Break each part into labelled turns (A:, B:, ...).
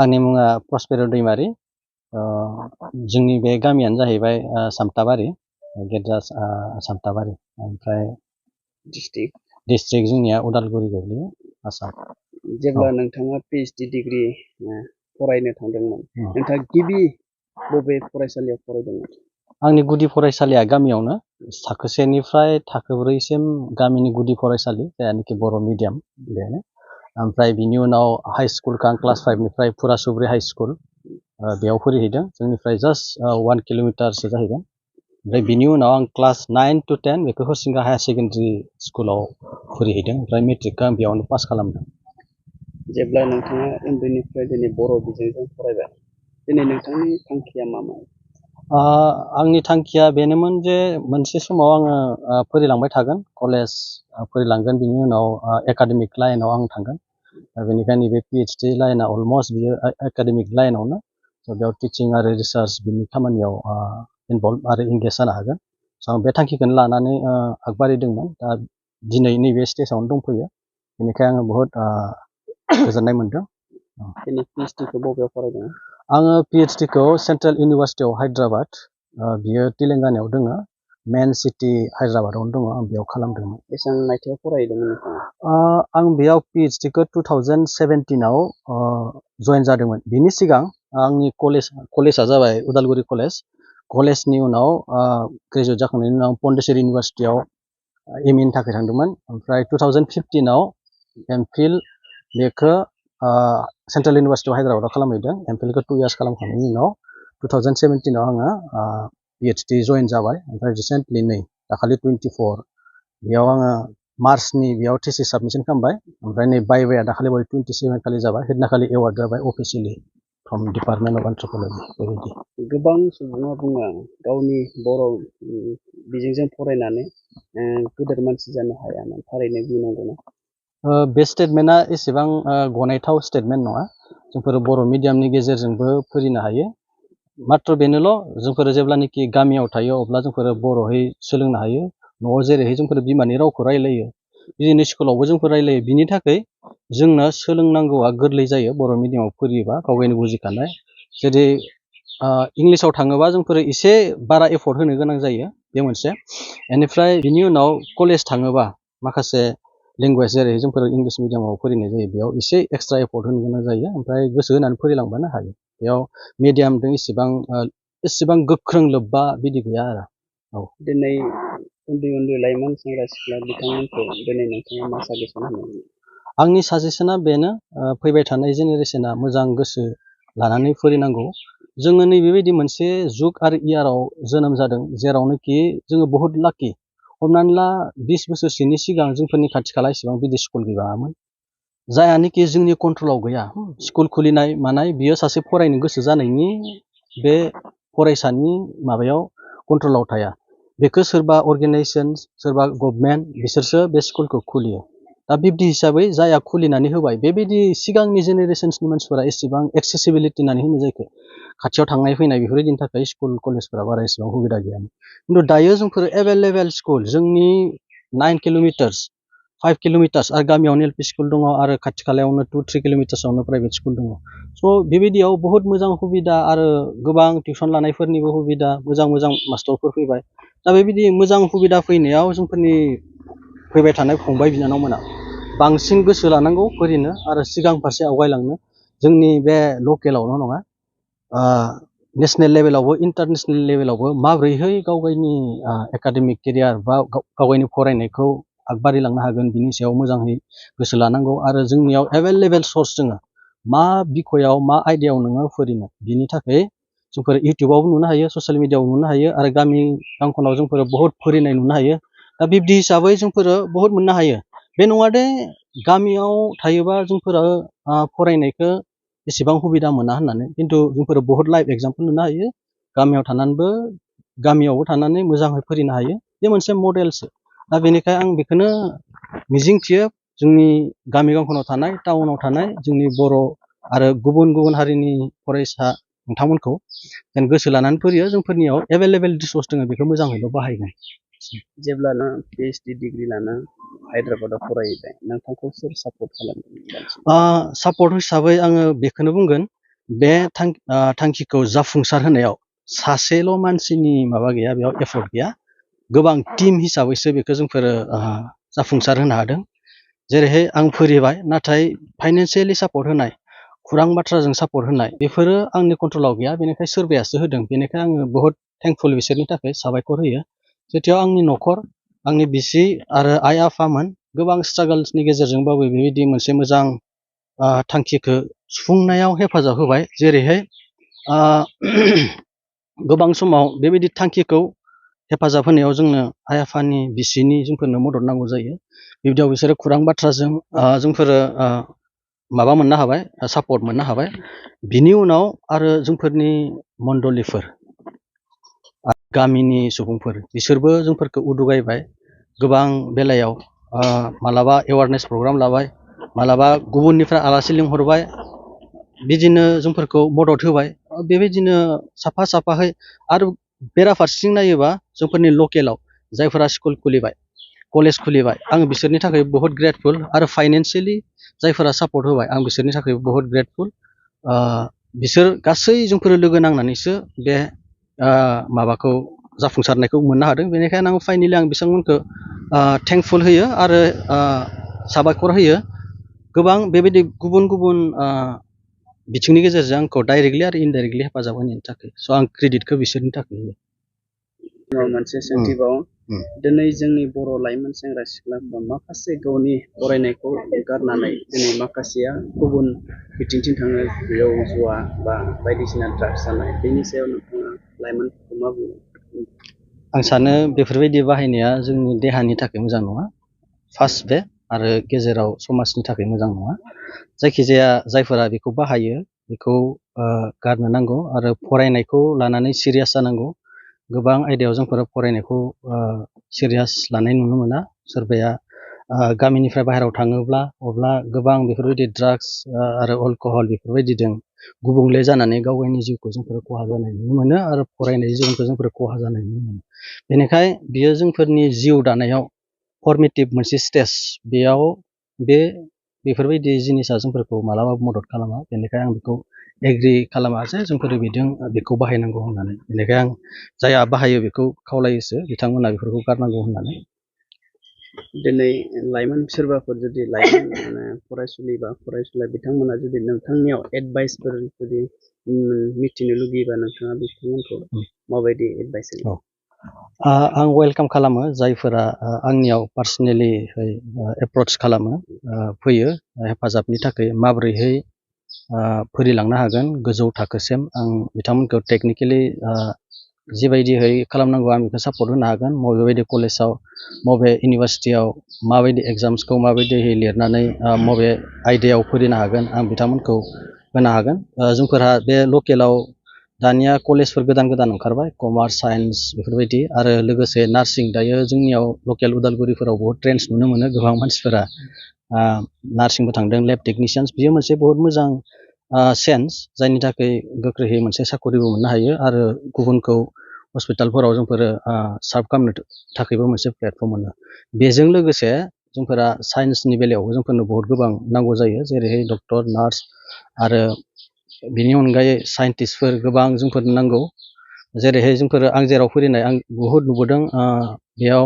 A: आंनि मुङा प्रस्पेर दैमारि। जोंनि बे गामियानो जाहैबाय सामताबारि, गेरजा सामताबारि। ओमफ्राय डिस्ट्रिक्ट जोंनिया उदालगुरि गोग्लैयो, आसाम।
B: जेब्ला नोंथाङा PhD डिग्री फरायनो थांदोंमोन, नोंथाङा गिबि बबे फरायसालियाव फरायदोंमोन?
A: आंनि गुदि फरायसालिया गामियावनो, थाखो 1 निफ्राय थाखो 4 सिम गामिनि गुदि फरायसालि, जायनाखि बर' मिडियाम बेनो। ओमफ्राय बिनि उनाव हाई स्कुलखौ आं क्लास 5 निफ्राय फुरासुब्रि हाई स्कुल बेयाव फरायहैदों। जोंनिफ्राय जास्ट 1 किल'मिटारसो जाहैगोन। ओमफ्राय बिनि उनाव आं क्लास 9 to 10 बेखौ हरिसिंगा हायार सेकेन्डारि स्कुलाव फरायहैदों। ओमफ्राय मेट्रिकखौ आं बेयावनो पास खालामदों।
B: जेब्ला नोंथाङा उन्दैनिफ्राय दिनै बर' बिजोंजों फरायबाय, दिनै नोंथांनि थांखिया मामोन?
A: आंनि थांखिया बेनोमोन जे मोनसे समाव आङो फरायलांबाय थागोन, कलेज फरायलांगोन, बिनि उनाव एकाडेमिक लाइनाव आं थांगोन। बेनिखायनो बे PhD लाइना अलमस्ट बियो एकाडेमिक लाइनावनो। बेयाव टिचिं आरो रिसार्च बिनि खामानियाव इनभल्भ आरो इंगेज जानो हागोन। आं बे थांखिखौनो लानानै आगबारिदोंमोन। दा दिनै नैबे स्टेजावनो दंफैयो, बेनिखायनो आङो बहुद गोजोननाय मोनदों।
B: दिनै PhDखौ बबेयाव फरायदों?
A: आङो PhDखौ सेन्ट्रेल इउनिभारसिटि अफ हायद्राबाद, बियो तेलेंगानायाव दङ, मेन सिटि हायद्राबादावनो दङ, आं बेयाव खालामदोंमोन।
B: बेसेबां मायथाइयाव फरायदोंमोन नोंथाङा?
A: आं बेयाव PhDखौ 2017आव जइन जादोंमोन। बिनि सिगां आंनि कलेजआ जाबाय उदालगुरि कलेज। कलेजनि उनाव ग्रेजुवेट जाखांनायनि उनाव पन्डिचेरि इउनिभारसिटियाव MA नि थाखाय थांदोंमोन। ओमफ्राय 2015आव एमफिल बेखौ सेन्ट्रेल इउनिभारसिटि अफ हायद्राबादाव खालामहैदों। एमफिलखौ 2 इयार्स खालामखांनायनि उनाव 2017आव आङो PhD जइन जाबाय। ओमफ्राय रिसेन्टलि नै दाखालि 24 बेयाव आङो मार्चनि बेयाव थिसिस साबमिसन खालामबाय। ओमफ्राय नै बायबाया दाखालि 27 खालि जाबाय, हेदिनाखालि एवार्ड जाबाय अफिसियेलि फ्रम डिपार्टमेन्ट अफ एन्थ्रप'लजि। बेबायदि
B: गोबां सुबुङा बुङो गावनि बर' बिजोंजों फरायनानै गेदेर मानसि जानो हायामोन, थारैनो बे नंगौना?
A: बे स्टेटमेन्टआ एसेबां गनायथाव स्टेटमेन्ट नङा। जोंफोर बर' मिडियामनि गेजेरजोंबो फरायनो हायो। मात्र बेनोल' जोंफोर जेब्लानोखि गामियाव थायो अब्ला जोंफोर बर'है सोलोंनो हायो। न'आव जेरैहाय जोंफोर बिमानि रावखौ रायलायो, बिदिनो स्कुलावबो जोंफोर रायलायो। बिनि थाखाय जोंनो सोलोंनांगौआ गोरलै जायो बर' मिडियामाव फरायोबा, गावगायनो बुजिखानाय। जेरै इंलिसाव थाङोबा जोंफोर एसे बारा एफर्ट होनो गोनां जायो, बे मोनसे। बेनिफ्राय बिनि उनाव कलेज थाङोबा माखासे लेंगुवेज जेरै जोंफोर इंलिस मिडियामाव फरायनाय जायो, बेयाव एसे एक्सट्रा एफर्ट होनो गोनां जायो। ओमफ्राय गोसो होनानै फरायलांबानो हायो। बेयाव मिडियामजों एसेबां गोख्रों लोब्बा बिदि गैया आरो। औ,
B: दिनै उन्दै लाइमोन सेंग्रा सिख्ला बिथांमोनखौ दिनै नोंथाङा मा साजेसन होनो?
A: आंनि साजेसना बेनो, फैबाय थानाय जेनेरेसना मोजां गोसो लानानै फरायनांगौ। जोङो नैबेबायदि मोनसे जुग आरो इयाराव जोनोम जादों, जेरावनोखि जोङो बहुद लाकि। हमनानै ला 20 बोसोरसोनि सिगां जोंफोरनि खाथि खाला इसेबां बिदि स्कुल गैबाङामोन, जायानोखि जोंनि कन्ट्रलाव गैया। स्कुल खुलिनाय मानाय बियो सासे फरायनो गोसो जानायनि बे फरायसानि माबायाव कन्ट्रलाव थाया। बेखौ सोरबा अर्गेनाइजेसन, सोरबा गभर्नमेन्ट बिसोरसो बे स्कुलखौ खुलियो। दा बिब्दि हिसाबै जायहा खुलिनानै होबाय, बेबायदि सिगांनि जेनेरेसन्सनि मानसिफोरा एसेबां एक्सेसिबिलिटि होननानै होनो जायखौ, खाथियाव थांनाय फैनाय बेफोरबायदिनि थाखाय स्कुल कलेजफोरा बारा एसेबां सुबिदा गैयामोन। खिन्थु दायो जोंफोर एभेलेबेल स्कुल, जोंनि 9 किल'मिटार्स 5 किल'मिटार्स आरो गामियावनो LP स्कुल दङ, आरो खाथि खालायावनो 2-3 किल'मिटार्सआवनो प्राइभेट स्कुल दङ। स' बेबायदियाव बहुत मोजां सुबिदा आरो गोबां टिउसन लानायफोरनिबो सुबिदा, मोजां मास्टारफोर फैबाय। दा बेबायदि मोजां सुबिदा फैनायाव जोंफोरनि फैबाय थानाय फंबाय बिनानावमोना बांसिन गोसो लानांगौ फरायनो आरो सिगां फारसे आवगायलांनो। जोंनि बे लकेलावल' नङा, नेसनेल लेभेलावबो इन्टारनेसनेल लेभेलावबो माब्रैहाय गावगायनि एकाडेमिक केरियार बा गावगायनि फरायनायखौ आगबारिलांनो हागोन, बिनि सायाव मोजाङै गोसो लानांगौ। आरो जोंनियाव एभेलेबेल सर्स दोङो, मा बिखयाव मा आयदायाव नोङो फरायनो, बिनि थाखाय जोंफोर इउटुबावबो नुनो हायो, ससियेल मिडियायाव नुनो हायो, आरो गामि गांखनाव जोंफोर बहुत फरायनाय नुनो हायो। दा बिब्दि हिसाबै जोंफोर बहुत मोननो हायो। बे नङा दे गामियाव थायोबा जोंफोर फरायनायखौ एसेबां सुबिदा मोना होननानै, खिन्थु जोंफोर बहुत लाइभ एग्जाम्पल नुनो हायो। गामियावबो थानानै मोजाङै फरायनो हायो, बे मोनसे मडेलसो। दा बेनिखाय आं बेखौनो मिजिंथियो, जोंनि गामि गांखनाव थानाय, टाउनाव थानाय जोंनि बर' आरो गुबुन हारिनि फरायसा नोंथांमोनखौ जेन गोसो लानानै फरायो। जोंफोरनियाव एभेलेबेल रिसर्स दङ, बेखौ मोजाङैल' बाहायगोन।
B: जेब्ला नों PhD डिग्री लाना हायद्राबादाव फरायबाय, नोंथांखौ सोर सापर्ट खालामदों?
A: सापर्ट हिसाबै आङो बेखौनो बुंगोन, बे थांखिखौ जाफुंसार होनायाव सासेल' मानसिनि माबा गैया, बेयाव एफर्ट गैया, गोबां टीम हिसाबैसो बेखौ जोंफोरो जाफुंसार होनो हादों। जेरैहाय आं फोरिबाय, नाथाय फाइनान्सियेलि सापर्ट होनाय, खुरां बाथ्राजों सापर्ट होनाय, बेफोरो आंनि कन्ट्रलाव गैया, बेनिखायनो सोरबायासो होदों। बेनिखायनो आङो बहुद थेंकफुल बिसोरनि थाखाय, साबायखर होयो। जेथिया आंनि न'खर, आंनि बिसि आरो आइ आफामोन गोबां स्ट्रागोल्सनि गेजेरजोंबाबो बेबायदि मोनसे मोजां थांखिखौ सुफुंनायाव हेफाजाब होबाय। जेरैहाय गोबां समाव बेबायदि थांखिखौ हेफाजाब होनायाव जोंनो आइ आफानि बिसिनि जोंफोरनो मदद नांगौ जायो। बिब्दियाव बिसोरो खुरां बाथ्राजों जोंफोरो माबा मोननो हाबाय, सापर्ट मोननो हाबाय। बिनि उनाव आरो जोंफोरनि मण्डलिफोर, गामिनि सुबुंफोर, बिसोरबो जोंफोरखौ उदुगायबाय गोबां बेलायाव। मालाबा एवारनेस प्रग्राम लाबाय, मालाबा गुबुननिफ्राय आलासि लिंहरबाय, बिदिनो जोंफोरखौ मदद होबाय। बेबायदिनो साफा साफाहै आरो बेराफारसेथिं नायोबा जोंफोरनि लकेलाव जायफोरा स्कुल खुलिबाय, कलेज खुलिबाय, आं बिसोरनि थाखाय बहुत ग्रेटफुल। आरो फाइनान्सियेलि जायफोरा सापर्ट होबाय, आं बिसोरनि थाखाय बहुत ग्रेटफुल। बिसोर गासै जोंफोर लोगो नांनानैसो बे माबाखौ जाफुंसारनायखौ मोननो हादों। बेनिखायनो आं फाइनेलि आं बिथांमोनखौ थेंकफुल होयो आरो साबायखर होयो। गोबां बेबायदि गुबुन गुबुन बिथिंनि गेजेरजों आंखौ डाइरेक्टलि आरो इनडाइरेक्टलि हेफाजाब होनायनि थाखाय। स' आं क्रेडिटखौ बिसोरनि थाखाय होयो।
B: मोनसे सोंथिबाव, दिनै जोंनि बर' लाइमोन सेंग्रा सिख्लाफ्रा माखासे गावनि फरायनायखौ गारनानै दिनै माखासेया गुबुन बिथिंथिं थाङो, जौ जुवा बा बायदिसिना ड्राग्स जानाय, बेनि सायाव नोंथाङा लाइमोनफोरखौ मा बुङो?
A: आं सानो बेफोरबायदि बाहायनाया जोंनि देहानि थाखाय मोजां नङा, फार्स्ट बे, आरो गेजेराव समाजनि थाखाय मोजां नङा। जायखिजाया जायफोरा बेखौ बाहायो बेखौ गारनो नांगौ आरो फरायनायखौ लानानै सिरियास जानांगौ। गोबां आयदायाव जोंफोर फरायनायखौ सिरियास लानाय नुनो मोना। सोरबाया गामिनिफ्राय बाहेरायाव थाङोब्ला अब्ला गोबां बेफोरबायदि ड्राग्स आरो अल्कहल बेफोरबायदिजों गुबुंले जानानै गाव गावनि जिउखौ जोंफोर खहा जानाय नुनो मोनो आरो फरायनाय जिउखौ जोंफोर खहा जानाय नुनो मोनो। बेनिखायनो बियो जोंफोरनि जिउ दानायाव फर्मेटिभ मोनसे स्टेज, बेयाव बेफोरबायदि जिनिसा जोंफोरखौ मालाबाबो मदद खालामा। बेनिखायनो आं बेखौ एग्रि खालामा जे जोंफोर बेखौ बाहायनांगौ होननानै। बेनिखायनो आं जायहा बाहायो बेखौ खावलायोसो बिथांमोना बेफोरखौ गारनांगौ होननानै।
B: दिनै लाइमोन सोरबाफोर जुदि लाइमोन फरायसुलि बा फरायसुला बिथांमोना जुदि नोंथांनियाव एडभाइसफोर जुदि मिथिनो लुगैयोबा नोंथाङा बिथांमोनखौ माबायदि एडभाइस होयो?
A: आं वेलकाम खालामो जायफोरा आंनियाव पार्सनेलि एप्रच खालामो, फैयो हेफाजाबनि थाखाय माबोरैहाय फोरिलांनो हागोन गोजौ थाखोसिम। आं बिथांमोनखौ टेकनिकेलि जिबायदिहै खालामनांगौ आं बेखौ सापर्ट होनो हागोन। बबेबायदि कलेजाव, बबे इउनिभारसिटियाव माबायदि एग्जाम्सखौ माबायदिहै लिरनानै बबे आयदायाव फोरिनो हागोन, आं बिथांमोनखौ होनो हागोन। जोंफोरहा बे लकेलाव दानिया कलेजफोर गोदान गोदान ओंखारबाय, कमार्स, साइन्स बेफोरबायदि, आरो लोगोसे नार्सिं। दायो जोंनियाव लकेल उदालगुरिफोराव बहुत ट्रेन्स नुनो मोनो, गोबां मानसिफोरा नार्सिंबो थांदों, लेब टेकनिशियान्स। बियो मोनसे बहुत मोजां सेन्स, जायनि थाखाय गोख्रैहै मोनसे साकरिबो मोननो हायो आरो गुबुनखौ हस्पिटालफोराव जोंफोर सार्भ खालामनो थाखायबो मोनसे प्लेटफर्म मोनो। बेजों लोगोसे जोंफोरा साइन्सनि बेलायावबो जोंफोरनो बहुत गोबां नांगौ जायो, जेरैहाय डक्टर, नार्स, आरो बिनि अनगायै साइन्टिस्टफोर गोबां जोंफोरनो नांगौ। जेरैहाय जोंफोर आं जेराव फोरिनाय आं बहुत नुबोदों, बेयाव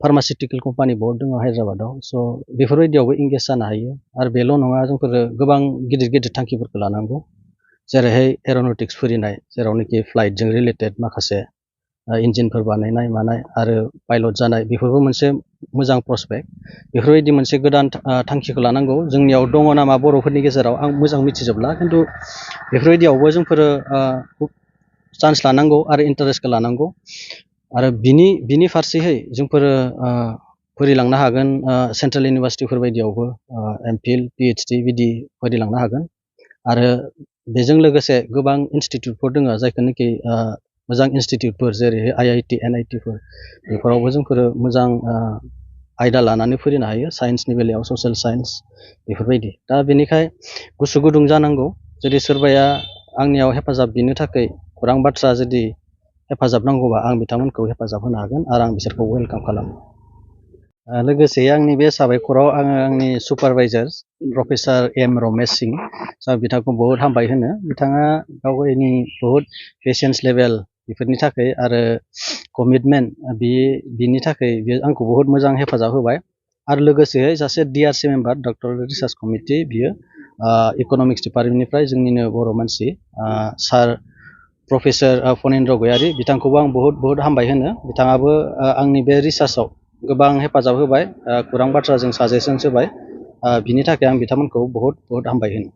A: फार्मासिउटिकेल कम्पानि बहुत दङ हायद्राबादाव। स' बेफोरबायदियावबो इंगेज जानो हायो। आरो बेल' नङा, जोंफोर गोबां गिदिर गिदिर थांखिफोरखौ लानांगौ, जेरैहाय एर'नटिक्स फोरिनाय, जेरावनोखि फ्लाइटजों रिलेटेड माखासे इन्जिनफोर बानायनाय मानाय आरो पाइलट जानाय, बेफोरबो मोनसे मोजां प्रस्पेक्ट। बेफोरबायदि मोनसे गोदान थांखिखौ लानांगौ। जोंनियाव दङ नामा बर'फोरनि गेजेराव आं मोजां मिथिजोबला, खिन्थु बेफोरबायदियावबो जोंफोर चान्स लानांगौ आरो इन्टारेस्टखौ लानांगौ। आरो बिनि फारसेहै जोंफोर फोरिलांनो हागोन सेन्ट्रेल इउनिभारसिटिफोर बायदियावबो एमफिल, पिएइचडि बिदि फोरिलांनो हागोन। आरो बेजों लोगोसे गोबां इनस्टिटिउटफोर दङ, जायखौनोखि मोजां इनस्टिटिउटफोर, जेरैहाय आइआइटि, एनआइटिफोर, बेफोरावबो जोंफोर मोजां आयदा लानानै फोरिनो हायो, साइन्सनि बेलायाव ससियेल साइन्स बेफोरबायदि। दा बेनिखाय गोसो गुदुं जानांगौ। जुदि सोरबाया आंनियाव हेफाजाब बिनो थाखाय खौरां बाथ्रा जुदि हेफाजाब नांगौबा आं बिथांमोनखौ हेफाजाब होनो हागोन आरो आं बिसोरखौ वेलकाम खालामो। लोगोसे आंनि बे साबायखराव आङो आंनि सुपारभाइजार प्रफेसार एम रमेश सिं बिथांखौ बहुद हामबाय होनो। बिथाङा गावनि बहुद पेशेन्स लेभेल बेफोरनि थाखाय आरो कमिटमेन्ट बिनि थाखाय बे आंखौ बहुद मोजां हेफाजाब होबाय। आरो लोगोसे सासे DRC member doctorate research committee, बियो इक'नमिक्स डिपार्टमेन्टनिफ्राय जोंनिनो बर' मानसि सार प्रफेसार फनेन्द्र गयारि, बिथांखौबो आं बहुद हामबाय होनो। बिथाङाबो आंनि बे रिसार्चआव गोबां हेफाजाब होबाय, खौरां बाथ्राजों साजेसन्स होबाय। बिनि थाखाय आं बिथांमोनखौ बहुद हामबाय होनो।